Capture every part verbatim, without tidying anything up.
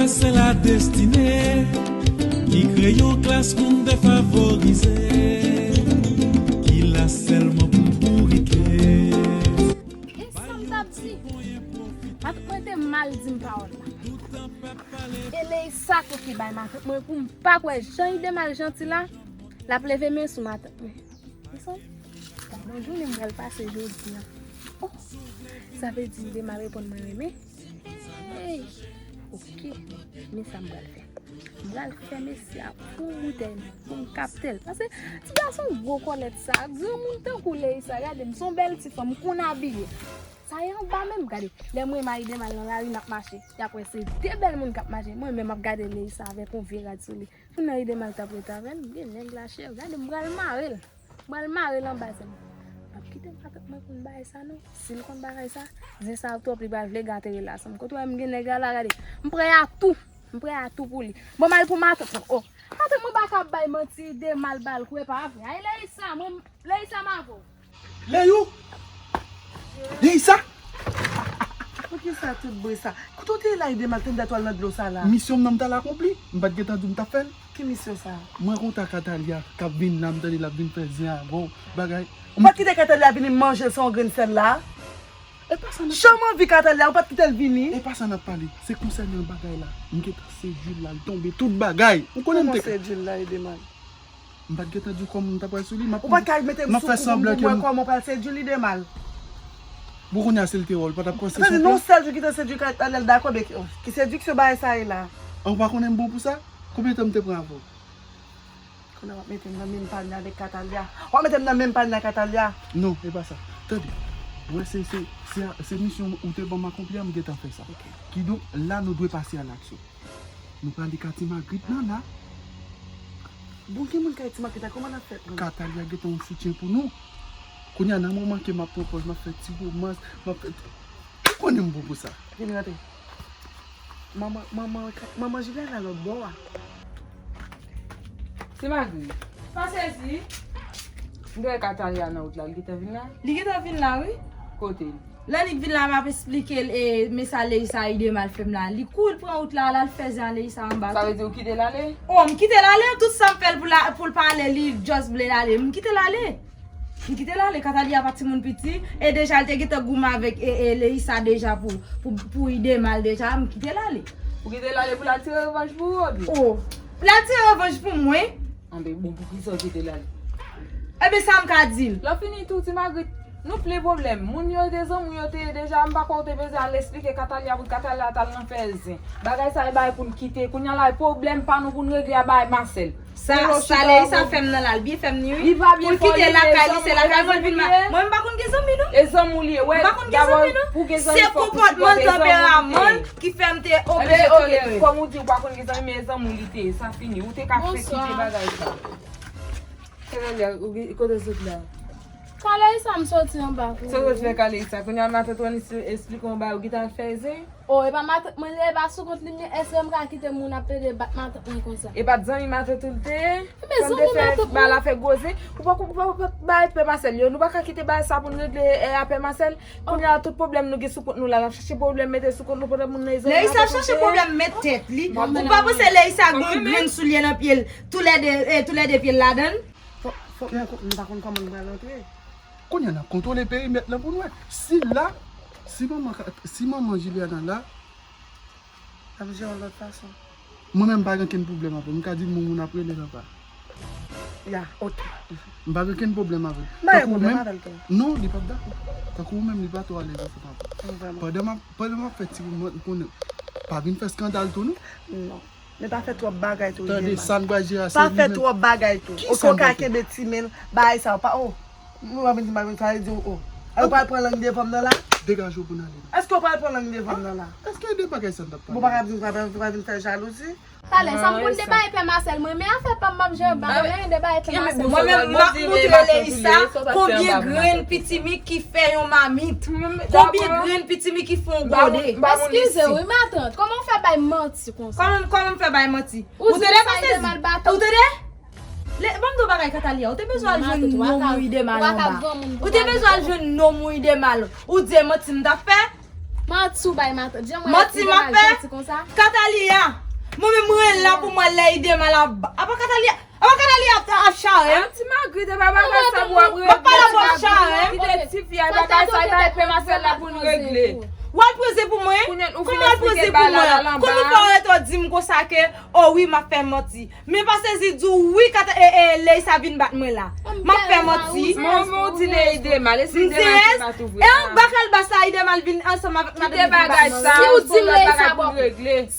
Se la destine ki kreye yon klas moun defavorize ki la sèlman pou bourike. E sa m t ap di? Matant mwen te mal di m pawòl la. E Leisa tou ki bay matant mwen pou m pa kwè jan Idemal janti la, l ap leve men sou matant mwen. Mezanmi, gade yon jounen m pral pase jodi a. Oh, sa vle di Idemal reponn mwen renmen. Hey! Ok, men sa m pral fè. M pral fè mesye a pou boutèy mwen, pou m kapte l. Paske ti gason gwo kòlèt sa, granmoun tankou Leisa, gade m, se yon bèl ti fanm, m konn abiye. Sa e anba menm, gade. Lè m wè Idemal nan lari, n ap mache. Y ap wè se de bèl moun k ap mache. Mwen menm, m ap gade Leisa avèk yon vye rad sou li. Pou nan Idemal t ap rete avè l, m gen nèg la cheri. Gade, m pral mare l. M pral mare l anba zen. M ap kite matant mwen konn bagay sa non. Si l konn bagay sa, zen sa twòp, li pral vle gate relasyon m. Kote w wè m gen nèg la la, gade. M prè a tou. M prè a tou pou li. Bon, m al pou matant mwen. Oh, matant mwen pa ka bay manti, Idemal ba l kou, e pa vre. Ay, Leisa, mwen, Leisa m avè w. Leyou! Leisa! Poukisa tout bri sa? Kote w te ye la Idemal, tande atò al nan dlo sa la? Misyon m nan m t al akonpli. M pa t gentan di w m t ap fè l. Ki misyon sa? Mwen kontak Atalia k ap vin la, m tande l ap vin fè zen avè w. Bagay. Ou pa t kite Katalia vini manje l san yon grenn sèl la? E pa sa n ap Jan m anvi Katalia, ou pa t kite l vini? E pa sa n ap pale. Se konsènan bagay la. M gentan sedui l la, l tonbe tout bagay. Ou konnen m Kòman te. Sedui l la Idemal? M pa t gentan di w kòman m t ap pral sou li. M ap Ou pa t ka mete m m ap sou fè kou pou sanblan m ke wè m. Kòman w pral sedui l Idemal? Bon, kounye a se l te wè w, l pa t ap kòmanse Sa vle di sou non plan. sèl jou ki te sedui Katalia l dakò, men ki, ki sediksyon bagay sa ye la? An, ou pa konnen m bon pou sa? Konbyen tan m te pran avè w? Kounye a w ap mete m nan menm panye avèk Katalia. W ap mete m nan menm panye ak Katalia. Non, e pa sa. Tande. Wè, se, se, se, se misyon ou te ban m akonpli a, m gentan fè sa. Kidonk, la, nou dwe pase a laksyon. Nou prale ka Ti Magrit nan la. Bon, gen moun kay Ti Magrit la, kòman n ap fè pran? Katalia gentan yon soutyen pou nou. Kounye a, nan moman ke m ap pran pòz, m ap fè ti womans, m ap fè. Ou konnen m bon pou sa. Vin rantre. Manman, manman, manman Juliana lòt bò a. Ti Magri. Pa sezi. M te wè Katalia nan wout la, li gentan vin la? Li gentan vin la, wi. Kote? Lè li vin la, m ap esplike l, e, men sa Leisa Idemal fè m la. Li kouri pran wout la, al al fè zen Leisa anba. Sa vle di ou kite l ale? Oh, m kite l ale, tout sa m fè l pou la, pou l pa ale, li just vle l ale. M kite l ale. M kite l ale, Katalia pa timoun piti, e deja l te gentan goumen avèk e, e, Leisa deja pou, pou, pou Idemal deja, m kite l ale. Ou kite l ale pou l al tire revanj pou ou, oubyen? Oh, l al tire revanj pou mwen. Anben, bon, poukisa w kite l ale? Ebyen, sa m ka di l? Lè w fini tou, Ti Magrit, nou plen pwoblèm. Moun yo te zanmi w yo te ye deja, m pa kwè w te bezwen al esplike Katalia pou Katalia t al nan fè zen. Bagay sa e bagay pou n kite. Kounye a la, e pwoblèm pa nou pou n regle a bay Masèl. Sa, sa Leisa fè m nan la, l byen fè m ni wi. Pou l kite lakay li, se lakay mwen l vin mal. Mwen, m pa konn gen zanmi non. E zanmi w li ye, wè. M pa konn gen zanmi non. Se konpòtman l, tanperaman l ki fè m te oblije tolere. Kòm ou di ou pa konn gen zanmi, men e zanmi w li te ye. Sa fini. Ou te ka fè kite bagay sa. Kote w sot la? Ka Leisa m soti anba kou. Sa w sot fè ka Leisa? Kounye a matant ou esplike w bagay ou gentan fè zen? Oh, e pa matant mwen li ye, e pa sou kont li m ye, èske m ka kite moun ap plede bat matant mwen konsa? E pa t zanmi matant ou l te ye? Men zanmi matant mwen. Bagay la fè gwo zen. Ou pa konprann bagay pè Masèl yo. Nou pa ka kite bagay sa pou n regle e a pè Masèl. Kounye a tout pwoblèm nou gen sou kont nou la, n ap chache pwoblèm mete sou kont nou pandan moun nan e zanmi matant ou l te ye. Leisa chache pwoblèm met tèt li. Ou pa panse Leisa gen grenn soulye nan pye l, toulède, e, toulède pye l ladan l? Fòk, fòk mwen, m pa konn kòman m pral antre. Kounye a n ap kontwole perimèt lan pou n wè. Si la, si manman, si manman Juliana la. N ap jere yon lòt fason. Mwen menm m pa gen okenn pwoblèm avè l. M ka di l moun moun ap rele l anba. Ya, ok. M pa gen okenn pwoblèm avè l. M pa gen pwoblèm avè l tou. Non, li p ap dakò. Tankou ou menm, li pa twò alèz ansanm avè w. Pandan m ap, pandan m ap fè ti mouvman, m konnen. Pa vin fè eskandal tou non. Non. Men pa fè twòp bagay tou. Tande, sa n pral jere a se Pa li fè menm. Twòp bagay tou. Ki Ok, sa ou m ka pral fè? Kenbe ti men l, bay sa, ou pa, oh. Mwen pa vin di mal, sa vle di, oh. Ou pral pran lang devan m nan la? Degaje w pou n ale. Èske ou pral pran lang devan m nan la? Èske de bagay sa n t ap pale? Bon, pa ka di, pa ka, pa vin fè jalouzi. Talè, sa m konn de bagay pè Masèl, mwen, men afè pa m, m ap jere, m pa konn anyen de bagay pè Masèl. Mwen menm, m ap moutre Leisa konbyen grenn pitimi ki fè yon mamit. Konbyen grenn pitimi ki fè yon gode. Eskize wi, matant, kòman w fè bay manti konsa? Kòman, kòman m fè bay manti? Ou tande, Masèl? Ou tande? Ban m di w bagay, Katalia. Ou te bezwen al jwenn nonm ou Idemal anba. Ou te bezwen al jwenn nonm ou Idemal. Ou di e manti m t ap fè. Manti w bay matant. Jan mwen Manti m ap fè? Janti konsa. Katalia, mwen menm mwen la pou mwen lè Idemal ap. Apa Katalia? Apa Katalia ap, ap chare? Ti Magrit, e pa bagay sa pou ap regle. Mwen pa la pou ap chare. Kite ti fi a, e bagay sa, e pa P M A sèl la pou n regle. W al preze pou mwen? Kouman w al preze pou mwen? Kouman w fè w rete w di m konsa ke, o wi, m ap fè manti. Men pa sezi di w wi, kat, e, e, Leisa vin bat mwen la. M ap fè manti. Manman w di Idemal, e si Idemal te bat ou vre? E anba kalbas la, Idemal vin ansanm avèk madanm li vin bat mwen la. Si w di m Leisa bòkou,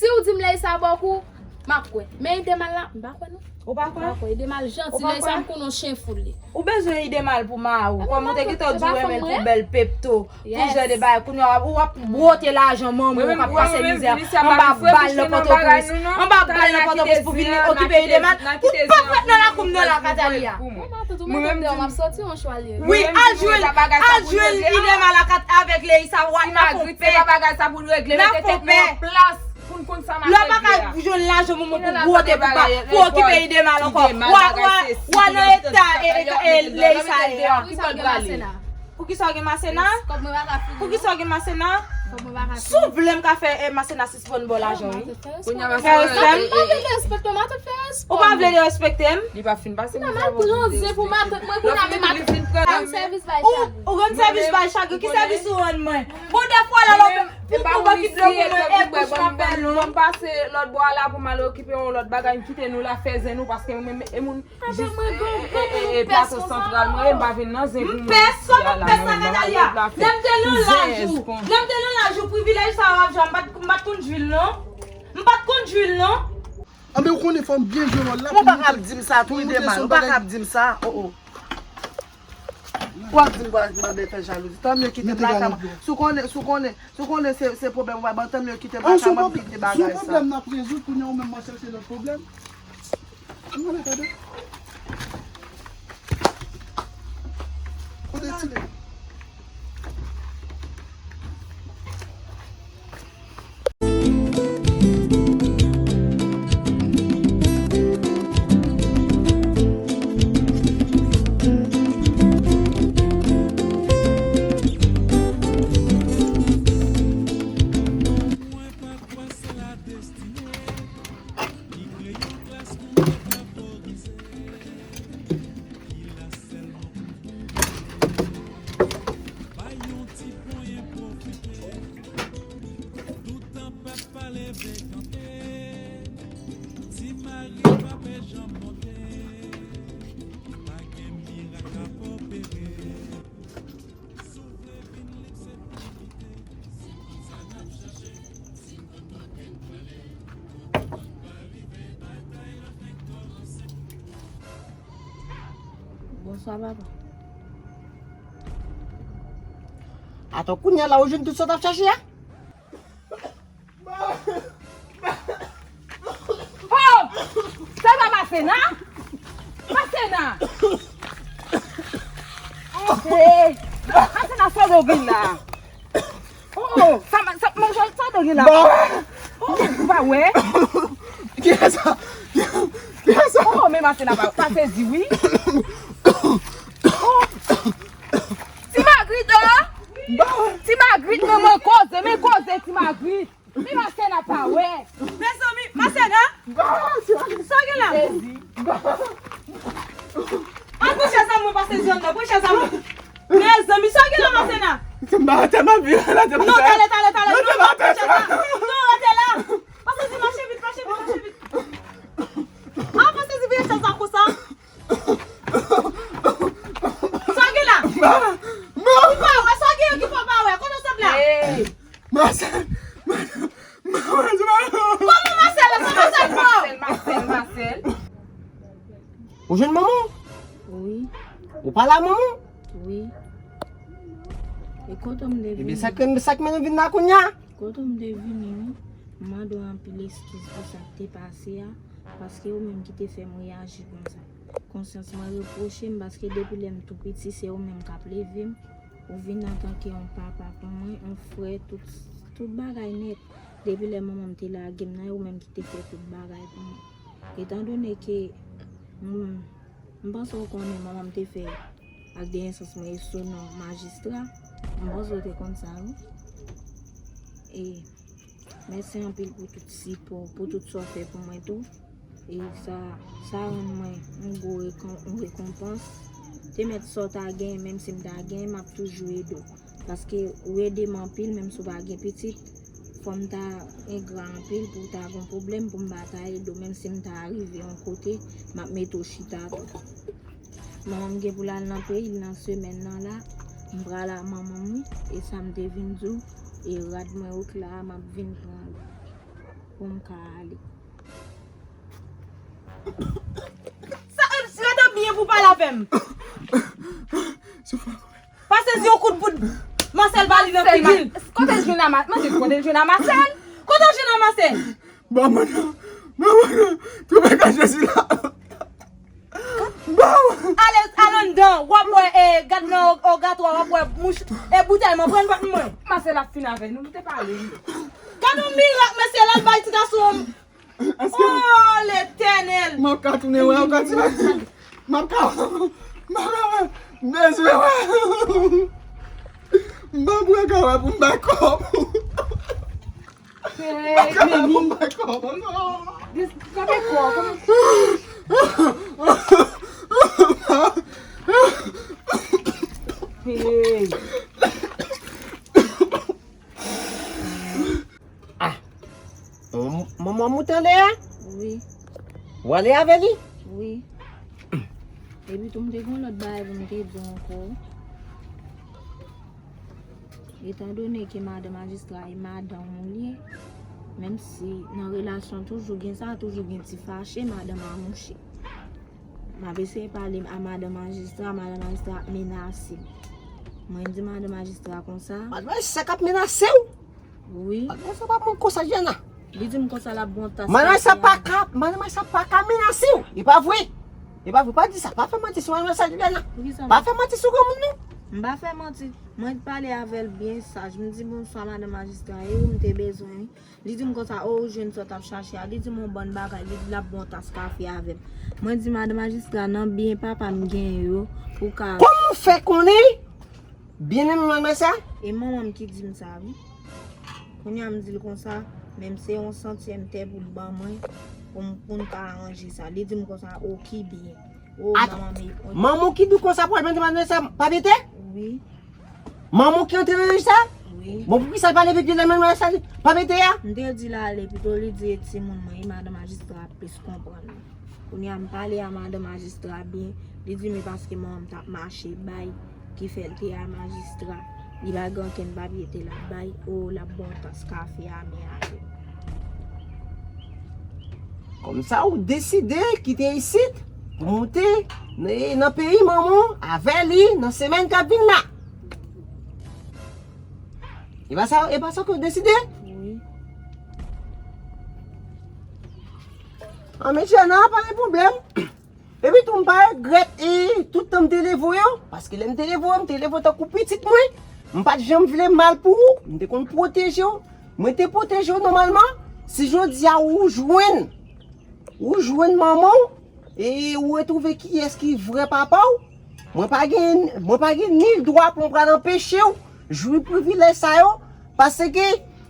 si w di m Leisa bòkou, m ap kwè. Men Idemal la, m pa kwè non. Ou pa kwè? M pa kwè. Idemal janti, Leisa m konnen yon chen fou l ye. Ou bezwen Idemal pou mari w. Kòm ou te gentan di w renmen l pou bèl pepto. Pou jan de bagay, kounye a, w ap bwote lajan manman w k ap pase mizè anba bal nan Pòtoprens. Anba bal nan Pòtoprens pou vin okipe Idemal. Ou pa fèt nan lakou m nan la, Katalia. Wi, al jwenn, al jwenn Idemal ak, avèk Leisa, w ap nan konpè. Nan konpè. Lè w pa ka jwenn lajan manman pou bwote pou pa, pou okipe Idemal ankò. W a, w a, w a nan eta e, e, e, Leisa ye a. Poukisa w gen Masena? Poukisa w gen Masena? Si w vle m ka fè, eh, Masena sispann ba w lajan, wi. Fè respè m. Ou pa vle derespekte m? Li pa fin pase mizè avè w. Ou rann sèvis bay Chagrin. Ou rann sèvis bay Chagrin. Ki sèvis ou rann mwen? Bon, dèfwa la, lè w menm, pou, pou bò ki dlo pou mwen, e bouch m ap fè long. Bon, m pase lòt bò a la pou m al okipe yon lòt bagay, m kite nou la fè zen nou, paske mwen, e moun Jis, e, e, e, e, plato santral, mwen, m pa vin nan zen pou mwen. M pèsonn, m pèsonn, Natalia. Lè m te nan laj ou, lè m te nan laj ou, privilèj sa yo ap jwenn, m pa t, m pa t konn jwi l, non. M pa t konn jwi l, non. Anben, ou konnen fò m byen jwe wòl la. Ou pa ka ap di m sa tou, Idemal. Ou pa ka ap di m sa. Oh, oh. Ou ap di m pou al mande fè jalouzi. Tanmye kite m lakay mwen. Si w konnen, si w konnen, si w konnen se, se pwoblèm ou bay mwen, tanmye kite m lakay mwen, m kite bagay sa. Se yon pwoblèm n ap rezoud, kounye a ou menm w ap chèche lòt pwoblèm. Ann ale, tande. Kote ti nèg? Li kreye yon klas moun yo favorize, ki la sèlman pou pwofite. Bay yon ti ponyen pwofite, toutan pèp pa leve kanpe, Ti Mari pa pe janm monte, pa gen mirak k ap opere. Bonswa, papa. Atò, kounye a la, ou jwenn tout sa w t ap chache a? Oh! Sa pa Masena? Masena! Hey! Masena, sa w gen la? Oh, sa, sa, sa w gen la? Oh, ou pa wè? Kiyès sa? Kiyès sa? Oh, men Masena pa, pa sezi, wi. Oh! Ti Magrit, oh! Ti Magrit, men mwen koze, men koze, Ti Magrit. Men Masena pa wè. Mezanmi, Masena! Sa w gen la? Al pran chèz la mwen pase zòn nan, pran chèz la mwen. Mezanmi, sa w gen la, Masena? Non, talè, talè, talè. Non, non, non, pran chèz la. Non, rete la. Pase zi, mache vit, mache vit, mache vit. Ah, pase zi, vire chèz la konsa. Sa w gen la? Ou pa wè, sa w gen ki fè w pa wè? Kote w sot la? Hey! Masèl! Masèl! Kòman Masèl la? Sa Masèl fè w? Masèl, Masèl, Masèl. Ou jwenn manman w? Wi. Ou pale a manman w? Wi. E kote m te vini? Ebyen, sa k, sa k mennen w vin la kounye a? Kote m te vini, wi. M mande w anpil eskiz pou sa k te pase a, paske ou menm ki te fè m reyaji konsa. Konsyans mwen repwoche m paske depi lè m tou piti, se ou menm k ap leve m. Ou vin antanke yon papa pou mwen, yon frè, tout, tout bagay nèt. Depi lè manman m te lage m nan, e ou menm ki te fè tout bagay pou mwen. Etandone ke m, m panse w konnen manman m te fè ak de nesans mwen e sou non majistra, m panse w te konn sa, wi. E mèsi anpil pou tout sipò, pou tout sa w fè pou mwen tou. E sa, sa rann mwen yon gwo rekon-, yon rekonpans. Te mèt sa w ta genyen, menm si m ta genyen, m ap toujou ede w. Paske ou ede m anpil, menm si w pa gen pitit, fò m ta engra anpil pou w ta gon pwoblèm, pou m pa ta ede w, menm si m ta rive yon kote, m ap mete w chita tou. Manman m gen pou l al nan peyi l nan semèn nan la. M pral a manman m wi. E sa m te vin di w. E rad mwen ok la a, m ap vin pran l pou m ka ale. Sa, eh, rete byen pou pale avè m. Pase yon kout poud Marcel Bali nan figi l. Kote l jwenn a Ma-, mande kote l jwenn a Marcel? Kote l jwenn a Marcel? Ban mwen nan. Ban mwen nan. Tou bèk a Jezi la. Ban mwen. Ale, al anndan. W ap wè, eh, gad nan o-, ogatwa, w ap wè mouch, eh, boutèy mwen, pran bat mwen. Marcel ap fin avè nou, nou te pale. Gad yon mirak, mesye, l al bay ti gason. Oh, Letènèl. M ap ka tounen wè w ka ti. M ap ka, m ap ka wè. M bezwen wè. M pa pran ka wè pou m bay kòb. Hey, m pa ka wè pou m bay kòb ankò. Kanpe kò, kanpe. Hey. Ah, manman moute anlè a? Wi. W ale avè li? Wi. Epi tou, m te gen yon lòt bagay pou m te di w ankò. Etandone ke madan majistra e madanm ou li ye, menm si nan relasyon toujou gen sa, toujou gen ti fache, madanm a mouche. M ap eseye pale a madan majistra, madan majistra ap menase m. Mwen di madan majistra konsa. Madan majistra k ap menase w? Wi. Madan majistra pa bon konsa, Diana. Li di m konsa l ap bon tas. Madan majistra pa ka, madan majistra pa ka menase w. E pa vre. E pa vre, pa di sa. Pa fè manti sou madan majistra, Diana. Poukisa? Pa fè manti sou granmoun non. M pa fè manti. Mwen pale avè l byen saj. M di bonswa madan majistra, e ou m te bezwen wi. Li di m konsa, o, ou jwenn sa w t ap chache a. Li di m yon bann bagay, li di l ap bon tas kafe avè m. Mwen di madan majistra, nan byen papa m genyen yo, ou ka. Kòman w fè konnen? Byen menm manman sa? E manman m ki di m sa, wi. Kounye a m di l konsa, men m se yon santyèm tè pou l ban mwen, pou m, pou n ka aranje sa. Li di m konsa, o, ki byen. O, manman m, manman w ki di w konsa pou al mande madan sa, pa mete? Wi. Manman w ki antre nan sa? Wi. Bon, poukisa l pa leve pye l al mande madan sa, pa mete a? M te di l ale, pito li di e timoun mwen, e madan majistra ap plis konprann mwen. Kounye a m pale a madan majistra byen, li di m e paske manman m t ap mache bay, ki fè l te a majistra. Li pa gen okenn papye te l ap bay, o, l ap bon tas kafe a, men ale. Kòmsa ou deside kite isit pou moute nan, nan peyi manman w avè li nan semèn k ap vin la. E pa sa, e pa sa ke w deside? Wi. An, men Diana, pa gen pwoblèm. Epi tou, m pa regrèt, e, tout tan m te leve w yo, paske lè m te leve w yo, m te leve w tankou pitit mwen. M pa t janm vle mal pou ou, m te konn pwoteje w. Mwen te pwoteje w nòmalman. Si jodi a ou jwenn, ou jwenn manman w, e ou retwouve kiyès ki vrè papa w, mwen pa gen, mwen pa gen ni dwa pou m pral anpeche w jwi privilèj sa yo, paske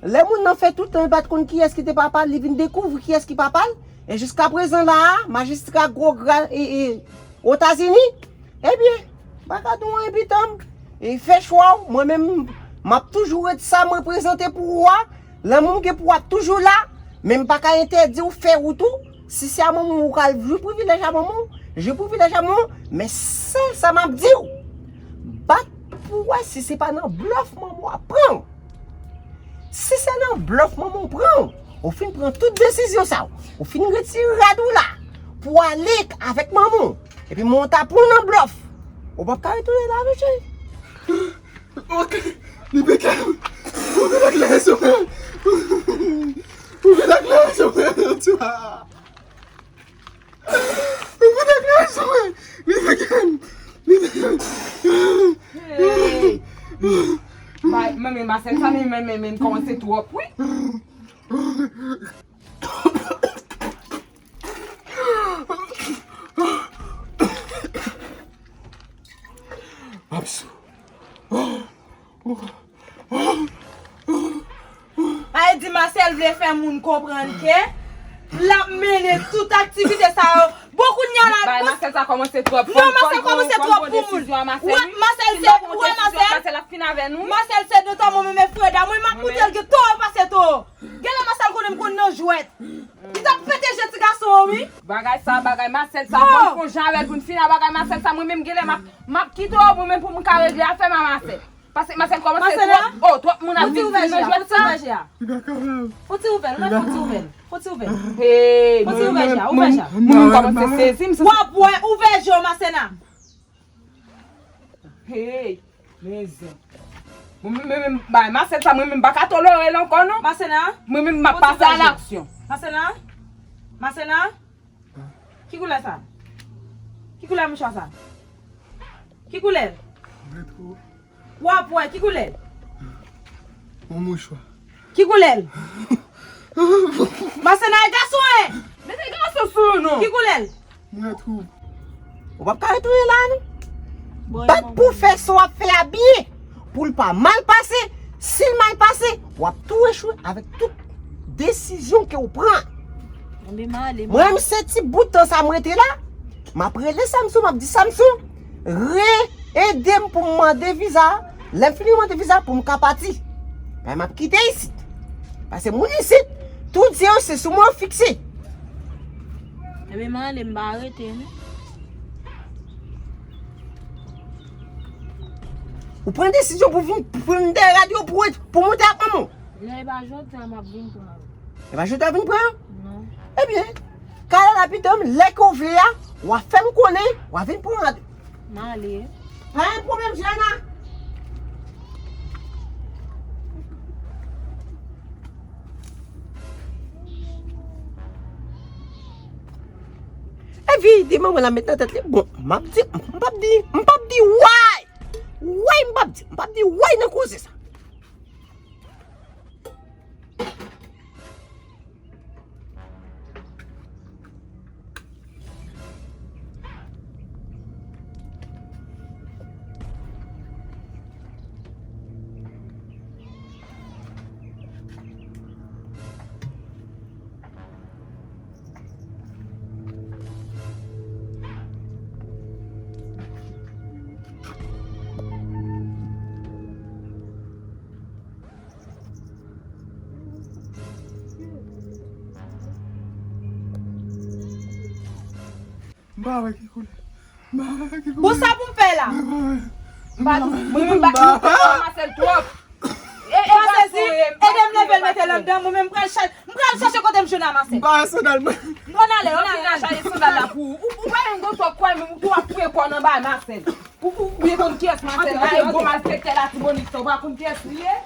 lè moun nan fè tout tan li pa t konn kiyès ki te papa l, li vin dekouvri kiyès ki papa l, e jiska prezan la a, majistra gwo gra, e, e, Otazini, ebyen, m pa ka di w anyen pitan m. E fè chwa w, mwen menm, m ap toujou ret sa m reprezante pou ou a. Lanmou m gen pou ou ap toujou la, men m pa ka entèdi w fè wout ou. Si se a manman w ou ka al jwi privilèj a manman w, jwi privilèj a manman w. Men sèl sa m ap di w, bat pou w wè si se pa nan blòf manman w ap pran w. Si se nan blòf manman w pran w, ou fin pran tout desizyon sa yo, ou fin retire rad ou la pou w ale avèk manman w, epi manman w ta pran w nan blòf, ou p ap ka retounen la, mesye. Ok, li pete. Ou vin ak lè sou mwen. Ou vin ak lè sou mwen. Ou vin ak lè sou mwen. Li pete. Li pete. Hey. Bay, men, men, Marcel, sa, men, men, men, men, kòmanse twòp, wi. Absou. Masèl vle fè moun konprann ke l ap mennen tout aktivite sa yo. Bon, kounye a la, Bay bon, Masèl sa kòmanse twòp. Non, Masèl kòmanse twòp pou moun. Wè, Masèl se, wè, Masèl. Masèl ap fin avè nou. Masèl se de tòmon, men, men Freda, mwen, m ap koute l gen tòmon pase tòmon. Genlè Masèl konnen m konn nan jwèt. Li t ap pete je ti gason an, wi. Bagay sa, bagay Masèl sa, fò n fon jan avè l pou n fin a bagay Masèl sa. Mwen menm genlè m ap, m ap kite w mwen menm pou m ka regle afè m a Masèl. Paske Masèl kòmanse twòp, oh, twòp moun ap vin nan jwèt sa. Fon ti ouvè l, fon ti ouvè l, fon ti ouvè l. Hey, fon ti ouvè je a, ouvè je a. Mwen menm kòmanse sezi m. W ap wè, ouvè je w, Masèna. Hey, men zen. Mwen menm, mwen menm, bay Masèl sa, mwen menm m pa ka tolere l ankò, non. Masèna? Mwen menm m ap pase a laksyon. Masèna? Masèna? Ki koulè sa? Ki koulè mouchwa sa? Ki koulè l? W ap wè, ki koulè l? Yon mouchwa. Ki koulè l? Masèna e gason, en! Mete gason sou nou! Ki koulè l? Mwen twou. Ou p ap ka retounen la, non. Bat pou fè sa w ap fè a byen. Pou l pa mal pase. Si l mal pase, w ap tou echwe avèk tout desizyon ke w pran. Mwen menm se ti bout tan sa m rete la. M ap rele Samson, m ap di, Samson, re ede m pou m mande viza. Lè m fini mande viza pou m ka pati. Men m ap kite isit. Paske moun isit, tout je yo se sou mwen yo fikse. Ebyen, m ale, m pa rete, non. Ou pran desizyon pou vin, pou vin dèyè radyo pou, pou monte ak manman w? Non, e pa jodi a m ap vin pran yo. E pa jodi a w vin pran yo? Non. Ebyen, kale lapidan m, lè ke w vle a, w a fè m konnen, w a vin pran radyo. M ale. Pa gen pwoblèm, Jana. Epi, di manman la met nan tèt li, bon, m ap di, m p ap di, m p ap di, way! Way, m p ap di, m p ap di, way nan koze sa. M pa wè ki koulè. M pa wè ki koulè. Bon, sa pou m fè la? M pa wè. M pa wè. Mwen menm m pa, mwen pa wè Masèl twòp. E, e, pa sezi, ede m leve l mete l anndan, mwen menm m pral chache, m pral chache kote m jwenn a Masèl. M pa wè sandal mwen. Ann ale, ann ale, ann ale. Chache sandal la pou ou. Ou, ou pa menm gon twòp kwè, men ou tou ap fouye kò w nan bagay Masèl. Ou, ou, ou byen konn kiyès Masèl la ye, gwo malfektè Latibonit sa, ou pa konn kiyès li ye?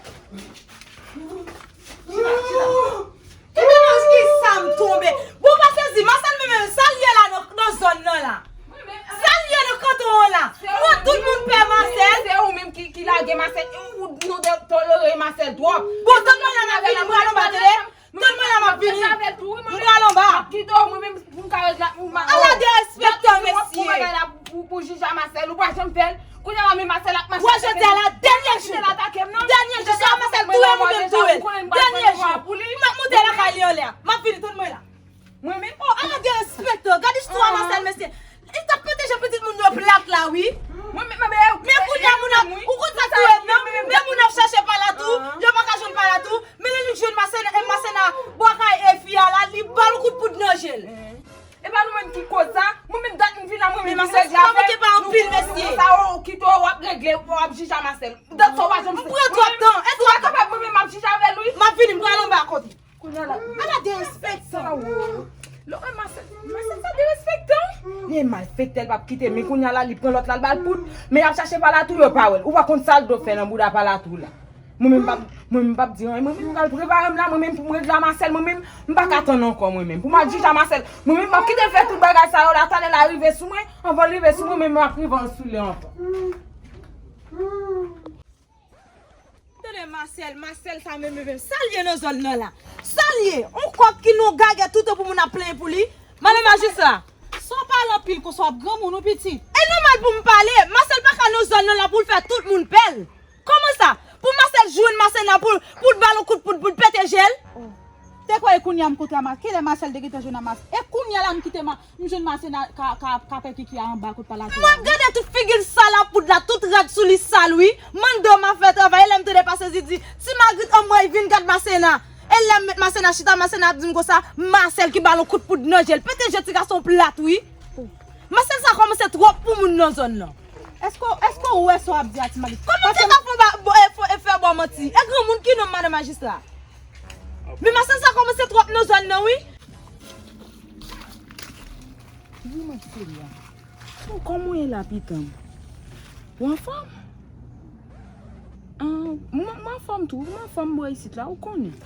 Chita, chita. Ki melonj ki sa m tonbe? Bon, pa sezi, Masèl menm menm, sa l ye la nan, nan zòn nan la? Sa l ye nan kanton an la? M wè tout moun pè Masèl. Se ou menm ki, ki lage Masèl, ou, ou, nou te tolere Masèl twòp. Bon, tann mwen la, m ap vini, m pral anba, tande. Tann mwen la, m ap vini. M pral anba. M ap kite w, mwen menm, pou m ka regle ak ou. Ala derespektan, mesye. Pou bagay la, pou, pou jij a Masèl, ou pa janm fè l. Kounye a la, men Masèl ap mache. Wè, jodi a la, dènye jou. Dènye jou, swa Masèl touye m oubyen m touye l. Dènye jou. M ap monte lakay li anlè a. M ap vini, tann mwen la. Mwen menm? Oh, ala derespektan. Gade istwa Masèl, mesye. Li t ap pete je pitit moun yo plat la, wi. Men kounye a moun ap, ou konn sa k touye m nan? Men moun ap chache Palatou, yo pa ka jwenn Palatou. Men lè li jwenn Masèna, e Masèna bwa kay e fi a la, li ba l kout poud nan je l. E pa nou menm ki koz sa. Mwen menm dat m vin la, mwen menm ki regle afè. Sa ou kite w ap regle, w ap jije a Masèl. Dat sa w pa janm fè. M pran twòp tan. E twòp tan. Mwen menm m ap jije avè l, wi. M ap vini, m pral anba kote. Kounye a la. Ala derespektan. Lè w wè Masèl, Masèl sa derespektan. Li malfektè, l p ap kite, men kounye a la, li pran lòt la, l ba l poud. Men y ap chache Palatou, yo pa wè l. Ou pa konn sa l dwe fè nan bouda Palatou la. Mwen menm m p ap, mwen menm m p ap di anyen. Mwen menm m pral prepare m la, mwen menm pou m regle a Masèl, mwen menm m pa ka tann ankò mwen menm. Pou m al jije a Masèl, mwen menm m ap kite l fè tout bagay sa yo la, talè l a rive sou mwen, anvan l rive sou mwen, mwen menm m ap rive sou li ankò. Tande Masèl, Masèl sa menm menm, sa l ye nan zòn nan la? Sa l ye? On kòk ki nou gagè toutan pou moun ap plenyen pou li? Madan majistra. Sa w pale anpil konsa, w ap granmoun wi pitit. E nòmal pou m pale, Masèl pa ka nan zòn nan la pou l fè tout moun pè l. Kòman sa? Pou Masèl jwenn Masèna pou, pou l ba l yon kout poud, pou l pete je l? Te kwè e kounye a m kontre a Mas-, kilè Masèl te gentan jwenn a Mas-, e kounye a la m kite Ma-, m jwenn Masena ka, ka, ka pè kiki a anba kout palato a. M ap gade tout figi l sal a poud la, tout rad sou li sal wi. Mande w m ap fè travay, e lè m tande Pasezi di, Ti Magrit anmwey vin gad Masena. E lè m met Masena chita, Masena ap di m konsa, Masèl ki ba l yon kout poud nan je l. Pete je ti gason plat wi. Masèl sa kòmanse twòp pou moun nan zòn nan. Èske, èske w wè sa w ap di a Ti Magrit? Kòman te ka fè ba, bo, e, fè, e fè ba w manti? E granmoun ki non madan majistra? Men Masèl sa kòmanse twòp nan zòn nan wi. Di mwen Celia, bon, kòman w ye la pitan m? Ou anfòm? Ah, mwen, mwen anfòm tou, mwen anfòm bò isit la, ou konnen.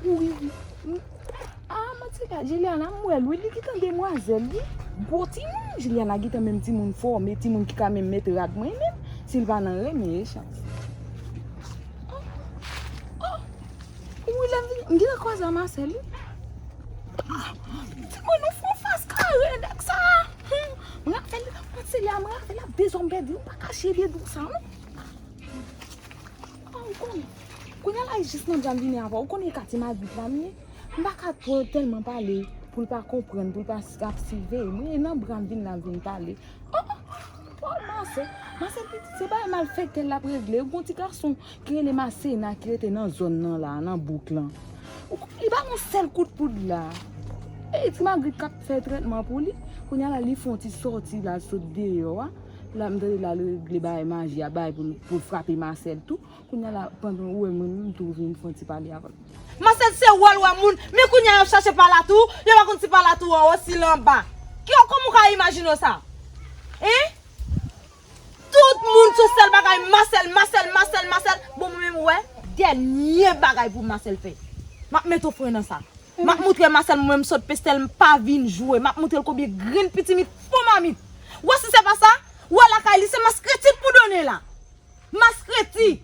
Wi, wi. Ah, manti la, Juliana, m wè l wi, li gentan demwazèl, wi. Gwo timoun, Juliana gentan menm timoun fòme, timoun ki ka menm met rad mwen menm, si l pa nan renmen e chans. Oh, oh. Wi, lè m vini, m gentan kwaze a Masèl, wi. Ah, timoun, nou fè yon fas kare, nèg sa. Hmm, m rafe l, manti la, m rafe l ap dezòm pèdi, m pa ka chede dou sa, non. Ah, ou konnen. Kounye a la, jis nan dja m vini avè w. Ou konnen e ka Ti Magrit la m ye. M pa ka twò tèlman pale pou l pa konprann, pou l pa s-, ap siveye m. Wi, e nan bra m vin la m vin pale. Oh, oh, oh, Masèl. Masèl pitit, se bagay malfektè l ap regle. Gon ti gason ki rele Masena ki rete nan zòn nan la, nan bouk lan. Ou konn li ba yon sèl kout poud la. E Ti Magrit k ap fè trètman pou li. Kounye a la, li fè yon ti sòti la, sot deyò a. La, m tande l al regle bagay maji a, bagay pou, pou l frape Masèl tou. Kounye a la, pandan ou wè mwen menm tou vin fè yon ti pale avè l. Masèl se wòl wè moun, men kounye a y ap chache palatou, yo pa konn si palatou an wo, si l anba. Ki, kòman w ka imajine w sa? Hein? Tout moun sou sèl bagay Masèl, Masèl, Masèl, Masèl. Bon, mwen menm, ou wè, dènye bagay pou Masèl fè. M ap mete w fren nan sa. M ap moutre Masèl mwen menm sot pestèl m pa vin jwe. M ap moutre l konbyen grenn pitimit fon mamit. Ou wè si se pa sa, ou wè lakay li se maskreti pou donnen la. Maskreti.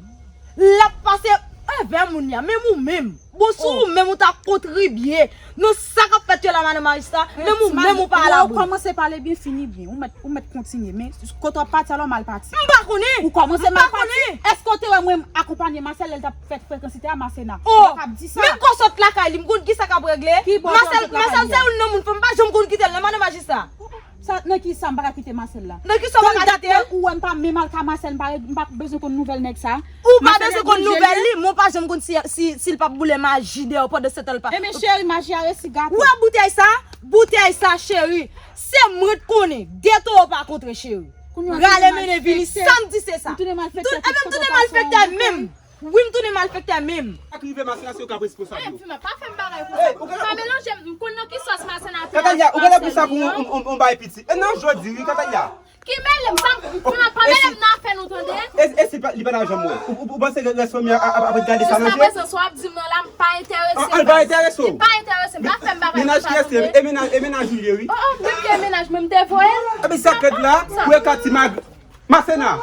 L ap pase envè moun ya. Menm ou menm. Bon, si ou menm ou ta kontribye nan sa k ap fèt yo la, madan majistra, menm ou menm ou pa alabri. Ou kòmanse pale byen, fini byen. Ou mèt, ou mèt kontinye. Men kote w ap pati, alò mal pati. M pa konnen. Ou kòmanse mal pati. Èske w te wè mwen akonpanye Masèl lè l t ap fè frekansite a Masena. Oh, men kò sot lakay li, m konn ki sa k ap regle. Masèl, Masèl se youn nan moun, fò m pa janm konn kite l nan, madan majistra. Sa, nan ki sa m pa ka kite Masèl la? Nan ki sa w pa ka kite l? Ou wè m pa menm al ka Masèl, m pa, m pa bezwen konn nouvèl nèg sa. Ou pa bezwen konn nouvèl li, men w pa janm konn si, si, si l p ap boule maji deyò pandan se tan l pa. Ebyen, cheri, maji a resi gate. Ou wè boutèy sa? Boutèy sa, cheri. Se mwen t konnen. De towo pa kontre, cheri. Rale mennen vini, sa m di se sa. Ebyen, m tounen malfektè menm. Wi, m tounen malfektè menm. Sa k rive Masena se yo k ap responsab yo. Ey, Fima, pa fè m bagay konsa. Ey, ou genlè, pa melanje m, m konn nan ki sòs Masena te. Katanya, ou genlè pou sa pou yon, yon, yon bagay piti. E nan jodi, wi, Katanya. Ki mele m, sa m, Fima, pa mele m nan afè nou, tande. E, e si li pa nan janm wè. Ou, ou, ou panse ke rès fanmi a ap, ap gade sa nan je? Jiska prezan, sa w ap di m nan la, m pa enterese. An, an pa enterese w. Li pa enterese m, pa fè m bagay konsa, tande. E mennaj, e mennaj ou ye, wi. Oh, oh, menm ke mennaj mwen, m te voye l. Epi sa k ret la, pou e ka Ti Mag-, Masena.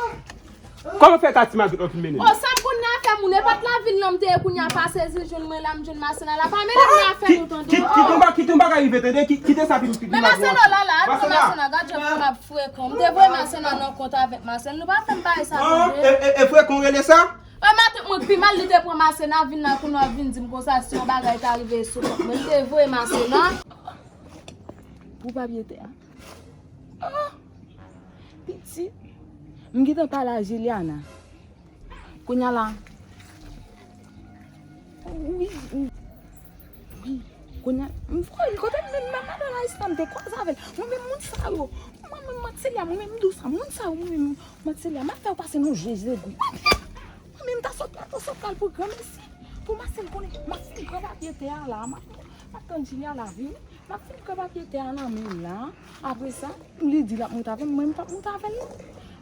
Kòman fè ka Ti Magrit w ap vin mennen m? Oh, sa m konn nan afè moun, e pa t lavil non m te ye kounye a Pasezi jwenn mwen la, m jwenn Masena la. Pa mennen m nan afè nou, tande. Ki, ki, ki, ki, ki bagay rive, tande, ki, kite sa vin, vin. Men Masena la, la, Masena, gad jan m ap frekan. M te voye Masena nan kont avèk Masena. Nou pa fè m bagay sa, tande. E, e, e frekan w rele sa? E matant mwen k pi mal, li te pran Masena, vin la kounye a vin di m konsa, si yon bagay ta rive sou kont mwen. M te voye Masena. Pou papye tè a. Oh! Pitit. M gentan pale a Juliana. Kounye a la. Wi, wi. Wi. Kounye a, m fò, kote m menm, menm madan la, m te kwaze avè l. Mwen menm moun sa yo. Mwen menm, Matselia, mwen menm m di w sa. Moun sa yo, mwen menm, Matselia, m ap fè w pase nan je zegwi. Mwen menm, m ta sot la, ta sot la pou granmesi. Pou Masèl konnen, m ap fin pran papye tè a la. M ap, m ap tann Juliana vini. M ap fin pran papye tè a nan men l la. Apre sa, li di l ap monte avè m, mwen m p ap monte avè l non.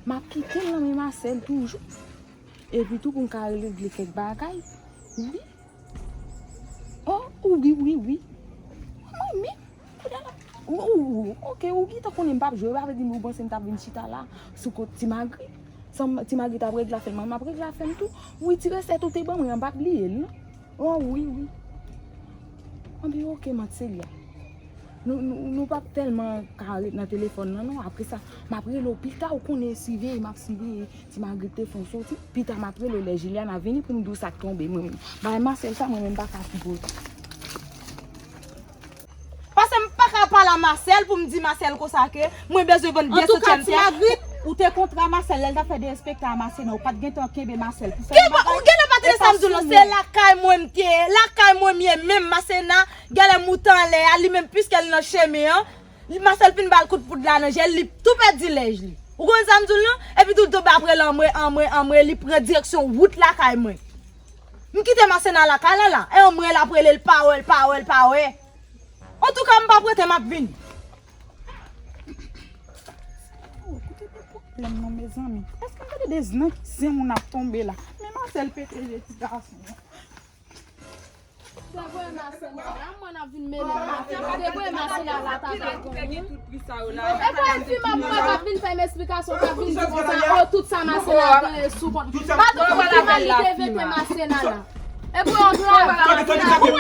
M ap kite l nan men Masèl toujou. Epi tou pou m ka regle kèk bagay. Wi. Oh, wi, wi, wi. Mwen menm. Kounye a la. Ou, ou, ou, ok, ou gentan konnen m p ap jwe, pa vle di m ou panse m t ap vin chita la sou kont Ti Magri. Sa m, Ti Magri t ap regle afè l, mwen m ap regle afè m tou. Wi, ti resèt ou te ban mwen an, m p ap bliye l non. Oh, wi, wi. Anben, ok, Matselia. Nou, nou, nou p ap tèlman ka ret nan telefòn nan, non. Apre sa, m ap rele w pita, ou konnen siveye, m ap siveye. Ti Magrit te fè yon soti. Pita, m ap rele w lè Juliana vini pou m di w sa k tonbe, mwen menm. Bagay Marcel sa, mwen menm, m pa ka sipoze. Paske m pa ka pale a Marcel pou m di Marcel konsa ke mwen bezwen vann de santiyèm tè. Ou te kontre a Marcel lè l t ap fè derespekte a Masena, ou pa t gentan kenbe Marcel pou fè yon bagay. Ou genlè pa tande sa m di w lan, se lakay mwen m te ye, lakay mwen m ye menm, Masena. Genlè m moute anlè a, li menm piske l nan chemen an, li, Marcel fin ba l kout poud la nan je l, li tou pèdi lèj li. Ou konn sa m di w lan? Epi tou l tonbe apre l anmwe, anmwe, anmwe, li pran direksyon wout lakay mwen. M kite Masena lakay la la, e anmwe l ap rele l pa wè, l pa wè, l pa wè. Antouka, m p ap rete, m ap vini. Oh, koute pou pwoblèm nan, mezanmi. Èske m tande de znan ki zen moun ap tonbe la? Men Marcel pete je ti gason an. Devoye Masena la, mwen ap vin mele m. Devoye Masena la, ta fè konn. Epi fi m ap pran k ap vin fè m esplikasyon, k ap vin di konsa, oh, tout sa Masena genyen sou kont. Madanm, ki kalite vete Masena la? Epi yon travay. Ala fèt, ala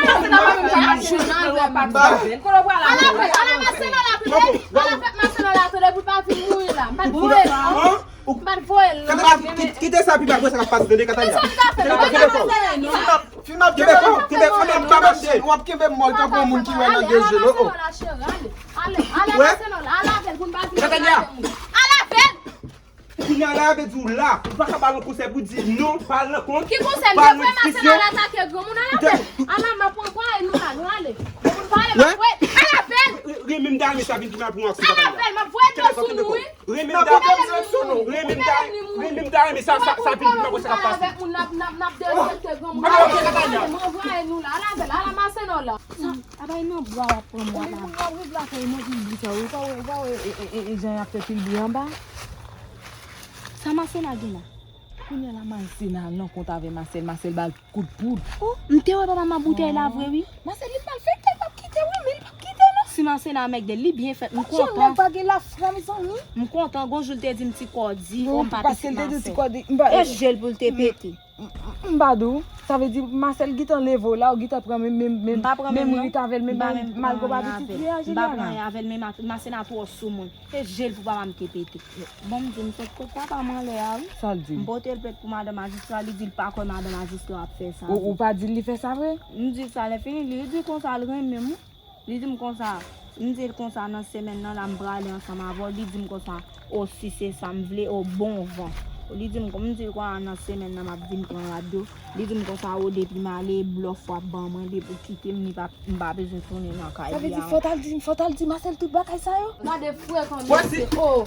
Masena la tande. Ala fèt Masena la tande, pou l pa vin mouri la. M pa t voye l non. M pa t voye l non. Kite sa, pi mal wè sa k ap pase, tande, Katanya. Kenbe kò w. Kenbe kò w, kenbe kò w, pa mache. W ap kenbe mòl tankou yon moun ki wè nan de je l, oh, oh. Ale, ale Masena la, ale avè l pou n pa vin. Katanya. Ale avè l. Kounye a la, vle di w la, ou pa ka ba l yon konsèy pou di non, pa al nan kont, pa al nan diskisyon. Ala m ap pran pwa e nou la, nou ale. Depi n pale, m ap voye, ale avè l. Renmen m ta renmen sa vin pi mal pou yon aksyon. Ale avè l, m ap voye dlo sou nou, wi. Renmen m ta, renmen m ta, renmen m ta renmen sa, sa, sa vin pi mal pou sa k ap pase. N ap, n ap, n ap derespekte granmoun. Ale avè l, m ap voye nou la, ale avè l, ale Masena la. Sa, a bay nan bwa w ap pran mwa la. Moun ap rive lakay mwen vin di sa, ou pa wè, ou pa wè, e, e, e, e, jan y ap fè pil bri anba. Sa Masena gen la? Kounye a la, Masena al nan kont avè Masèl, Masèl ba l kout poud. Oh, m te wè papa m ap boutèy la vre, wi. Masèl, li malfektè, l p ap kite, wi, men li p ap kite, non. Si Masena mègde, li byen fèt, m kontan. Nèg pa gen lafwa, mezanmi. M kontan, gon jou l te di m ti kòdi, oh, m pa pitit Masèl. E je l pou l te pete. M, m, m pa di w, sa vle di Masèl gentan leve w la, ou gentan pran menm, menm, menm, menm rit avè l, menm, menm malgre w pa pitit li a, Juliana. M pa pran avè l, men Masena twò sou mwen. E je l pou papa m te pete. Bon, m di, m sot kot papa m anlè a, wi. Sa l di? M pote l plent pou madan majistra, li di l pa kwè madan majistra ap fè sa. Ou, ou pa di l li fè sa vre? M di l sa, lè fini, li di konsa l renmen m, wi. Li di m konsa, m di l konsa nan semèn nan la m prale ansanm avè w, li di m konsa, o si se sa m vle, o bon van. Li di m, m di l konsa nan semèn nan m ap vin pran rad yo. Li di m konsa, o depi m ale, blòf w ap ban mwen, depi w kite m, li pa, m pa bezwen tounen nan kay li a. Sa vle di fò t al di, fò t al di Masèl tout bagay sa yo? Gade frekan mesye, o.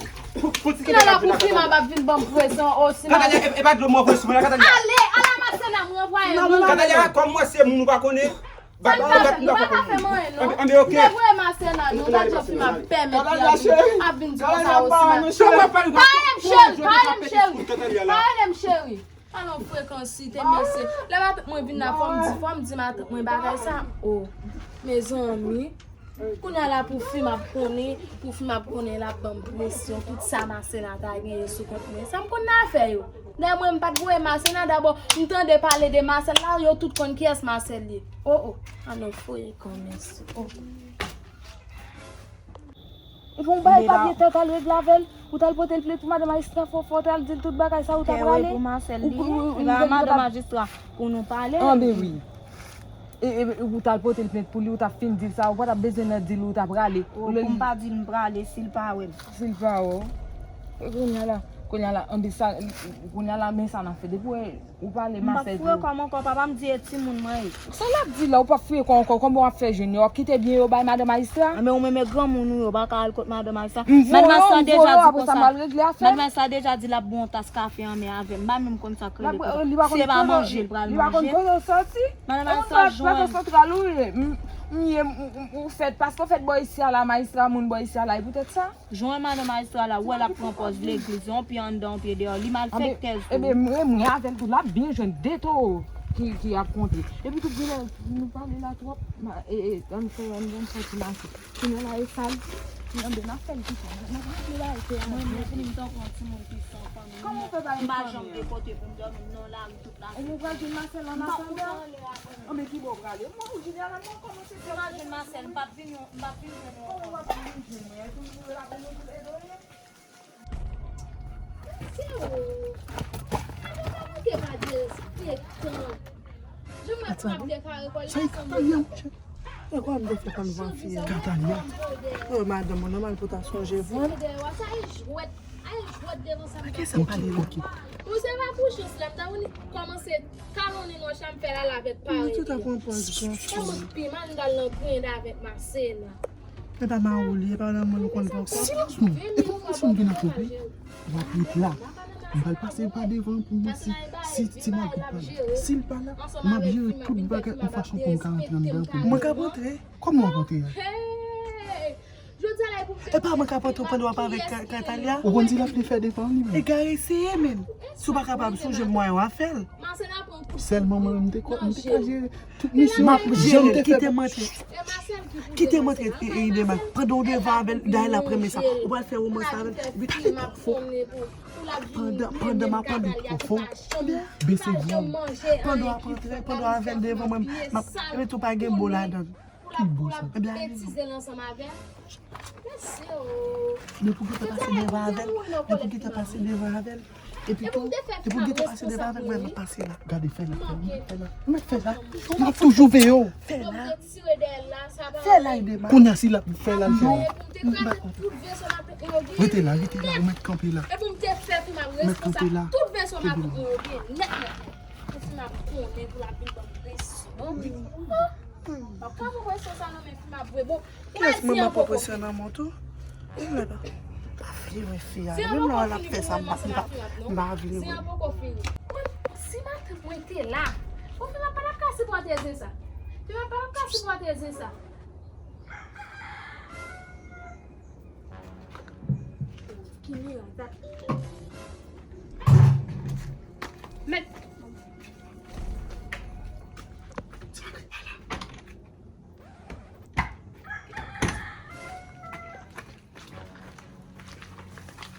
Kile la pou fi m ap vin ban m prezan, o si m ale. Katanya, e, e pa dlo m voye sou mwen la, Katanya. Ale, ala Masèl la, m ranvwaye nou. Katanya, kòm mwen se moun ou pa konnen. Sa l pa fè m, nou pa ka fè m anyen, non. Anben, oke. Devoye Masèl la, non, gad jan fi m ap pèmèt li ap vin, ap vin di konsa osi, man. Pa rele m cheri, pa rele m cheri. Pa rele m cheri. Alon frekansi, te mesye. Lè matant mwen vin la, fò m di, fò m di matant mwen bagay sa. Oh, mezanmi. Kounye a la pou fi m ap konnen, pou fi m ap konnen l ap ban m presyon, tout sa Masèl la ta genyen sou kont mwen. Sa m konn nan afè yo. Dayè mwen m pa t voye Masèl la, dabò m tande pale de Masèl la, yo tout konn kiyès Masèl ye. Oh, oh, a non, foye kòmès. Oh. Epi w bay papye tè w t al regle avè l, ou t al pote l plent pou madan majistra, fò, fò w t al di l tout bagay sa, ou t ap rale. Tè w pou Masèl li ye, li pa madan majistra pou nou pale. Anben wi. E, e, ou t al pote l plent pou li, ou t ap fin di l sa, ou pa t ap bezwen nan di l ou t ap rale. O, pou m pa di l m prale, si l pa wè m. Si l pa wè w. E kounye a la, kounye a la, anben sa, kounye a la, men sa n ap fè. Depi w wè, ou pale Masèl tou. M p ap foure kò m ankò, papa m di e timoun mwen ye. Sa l ap di la, ou p ap foure kò w ankò, kòman w ap fè jwenn yo? W ap kite byen yo bay madan majistra? Anben ou menm e granmoun ou ye, ou pa ka al kot madan majistra. M voye w, m voye w, apre sa m al regle afè m. Madan majistra deja di l ap bwè yon tas kafe anmè avè m. M pa menm konn sa k rele konsa. Si e pa manje l pral manje. Li pa konn kote w soti. Madan majistra jwenn. Ou fèt, paske w fèt bò isi a la, majistra moun bò isi a la, e poutèt sa. Jwenn madan majistra la, ou wè l ap pran pòz legliz, yon pye anndan, yon pye deyò, li malfektèz tou. Ebyen, mwen, mwen avè l tou, l ap byen jwenn de towo. ki, ki ap konte. Epi tou, genlè, nou pale la twòp. Ma, e, e, ann fè, ann, ann fè ti mache. Kounye a la, e sal. Anben, n ap fè l pita. N ap, n ap raple bagay se a. Mwen, mwen, m tankou yon timoun ki san fanmi. Kòman w fè pa gen fanmi an? M pa janm gen kote pou m dòmi, m nan lari tout lajounen. E nou pral jwenn Marcel an atandan? Anben, ki bò w prale? Mwen, ou jeneralman kòmanse fè. M pa jwenn Marcel, m p ap vin yon, m p ap vin jwenn yon. Kòman w ap vin jwenn mwen? Èske w vle la pou nou tout ede w ye? Mesye o! Gade sa manke pa derespektan. Jan m wè pou m ap dekare kò l la, sa e Katalia, monchè. E kwa m te fè konn van fi a? Katalia. Oh, madanm, mwen nòmal pou ta sonje vre. Sa e jwèt, ay jwèt devan sa m ta fè. Ok, ok. Ou se pa pou chans la, m ta vin kòmanse kalonnen nòch la m fè l al avèk parèy li a. Mwen tout ap pran pòz gran fi. Kòman pi mal m pral nan griyen avèk Marcela. E pa mari w li, e pa nan moun ou konn pa ankò. Silans nou. E pa mwen si m gen nan twonpe. W ap ret la. M pral pase pa devan pou m wè si, si ti Marguerite pa la. Si l pa la, m ap jere tout bagay yon fason pou m ka rantre anndan pou m. Mwen k ap rantre? Kòman w ap rantre a? Hey! Jodi a la, e pou m te... E pa mwen k ap rantre pandan w ap avèk Ka-, Katalia? Ou konn si l ap vin fè devan li menm? E gare eseye menm. Si w pa kapab sonje mwayen w ap fè l. Sèlman mwen menm m te kwè, m te ka jere tout misyon. M ap jere l, kite m antre. Kite m antre, e, e, Idema. Pandan w devan avè l, dayè l ap renmen sa. Ou pral fè womans avè l. Epi kite l pwofon. Pandan, pandan m ap pale l pwofon. Bese vwa w. Pandan w ap antre, pandan w avè l devan mwen, m ap, epi tou pa gen bo ladan l. Ki bo sa? Ebyen, ale non. Men pou gentan pase devan avè l. Men pou gentan pase devan avè l. Epi tou, epi w gentan pase devan avè l, mwen m ap pase la. Gade, fè la, fè la, fè la. Mwen fè la. M ap toujou veye w. Fè la. Fè la, Idema. Kounye a si l ap fè la, l fè la. Non. M pa konn. Rete la, rete la, ou mèt kanpe la. Mèt kanpe la. Kenbe la. Kiyès manman pran presyon nan men fi m ap vre? Bon, kiyès manman pran presyon nan men w tou? Ou mèt pa vle wè fi a. Menm lè w wè l ap fè sa, m pa, m pa, m pa vle wè. Si matant mwen te la, bon, fi m ap pa t ap ka sipòte zen sa. Fi m ap pa t ap ka sipòte zen sa. Ki miray sa? Mèt.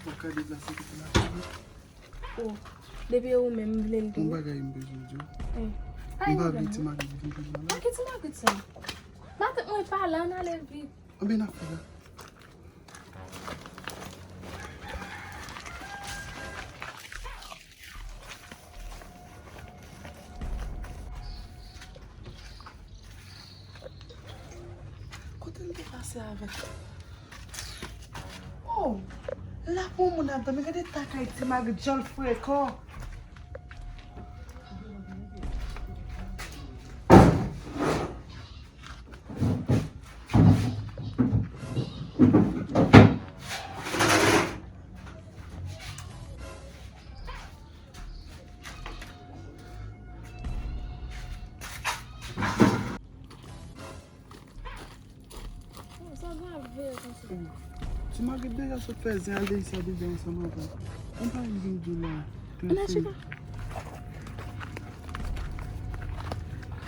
Ou ka deplase pou la. Oh, depi e ou menm m vle l tou. Yon bagay m bezwen di w. M pa vle ti Magrit vin jwenn mwen la. Nan ki ti Magrit sa? Matant mwen pa la, ann ale vit. Anben n ap fè la. Kote l te pase avèk? Oh! La pou moun ap dòmi, gade ta kay ti Magrit jan l frekan. Sa grave konsa. Ti Magrit deja sot fè zen al deyis la deja ansanm avè l. Konpayi vin di w la. Ann al chita.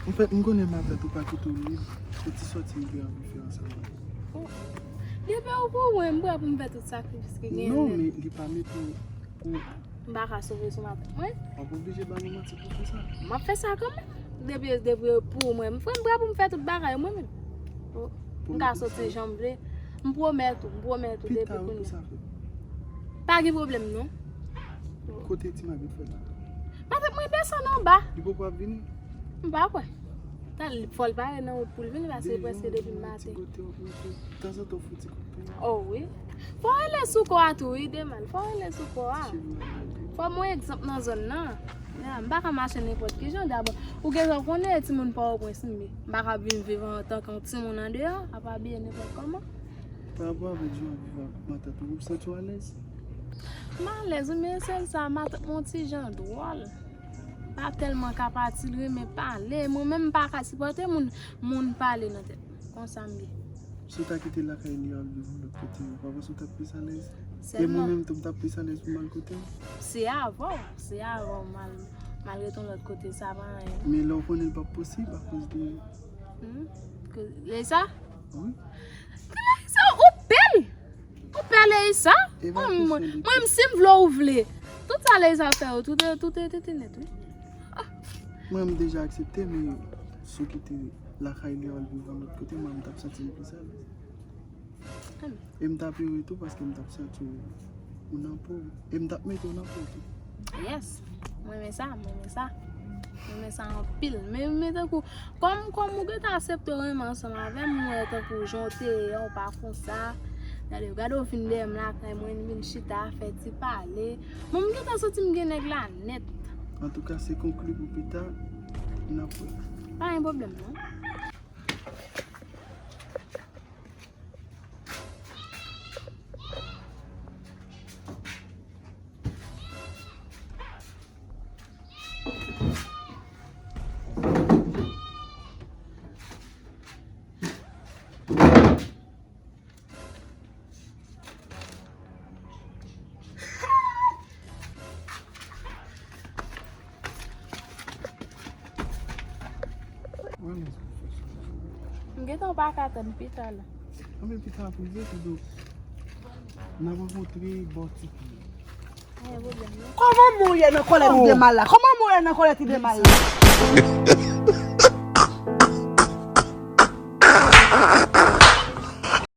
Anfèt, m konnen m avè l pou pa kite w lib pou ti sòti m te anvi fè ansanm avè l. Depi ou pou mwen, m prè pou m fè tout sakrifis ki genyen. Non, men li pa mete w pou... M pa ka sove sou matant mwen. W ap oblije ba nou manti pou fè sa. M ap fè sa kanmenm. Depi, depi pou mwen, m frè, m prè pou m fè tout bagay mwen menm. M ka soti jan m vle. M pwomèt ou, m pwomèt ou depi kounye a. Pa gen pwoblèm non. Kote ti Magrit fè la? Matant mwen desann anba. Li poko ap vini? M pa kwè. Tan, fò l pare nan wout pou l vini, paske prèske depi maten. Tanzantan w fouti kout pye. Oh wi. Fò w rele sou kò a tou wi, Demal. Fò w rele sou kò a. Fò m yon egzanp nan zòn nan. Ya, m pa ka mache nenpòt ki jan. Dabò, ou gentan konnen timoun Pòtoprens m ye. M pa ka vin viv antanke yon timoun andeyò, ap abiye nenpòt kòman. Pa rapò avèk jan w ap viv ak matant ou, ou santi w alèz? M alèz wi, men sèl sa, matant mwen yon ti jan dwòl. Pa tèlman ka pati, l renmen pale. Mwen menm, m pa ka sipòte moun, moun pale nan tèt mwen. Konsa m ye. Si w ta kite lakay li al viv yon lòt kote, ou pa panse w t ap plis alèz? E mwen menm tou, m t ap plis alèz pou m al kote l? Se avè w, se avè w m al. Malgre ton lòt kote, sa pa anyen. Men lè w konnen l p ap posib akoz de... Hmm? Ke, Leisa? Wi. Leisa, ou pè l! Ou pè Leisa? E pa kesyon de pè. Mwen, si m vle ou vle. Tout sa Leisa fè yo, tout, tout, tout, tout nèt, wi. Mwen, m deja aksepte, men si w kite lakay li a, w al viv yon lòt kote, mwen, m t ap santi m pi sèl. E m t ap ere tou paske m t ap santi w, ou nan po w. E m t ap mete w nan po w tou. Yes. Mwen renmen sa, mwen renmen sa. Mwen renmen sa anpil. Men, men tankou, kòm, kòm ou gentan aksepte w renmen ansanm avè m, mwen tankou jan w te ye a, ou pa konsa. Gade, gade w vin dèyè m lakay mwen, vin chita, fè ti pale. Mwen, m gentan santi m gen nèg la nèt. Antouka, se konkli pou pita, n ap wè. Pa gen pwoblèm, non. M gentan pa ka tann pita la. Anben pita ap rive, Tido. N ap rankontre bò ti pye. Kòman mwen ye nan kòlèt de mal la? Kòman mwen ye nan kòlèt de mal la?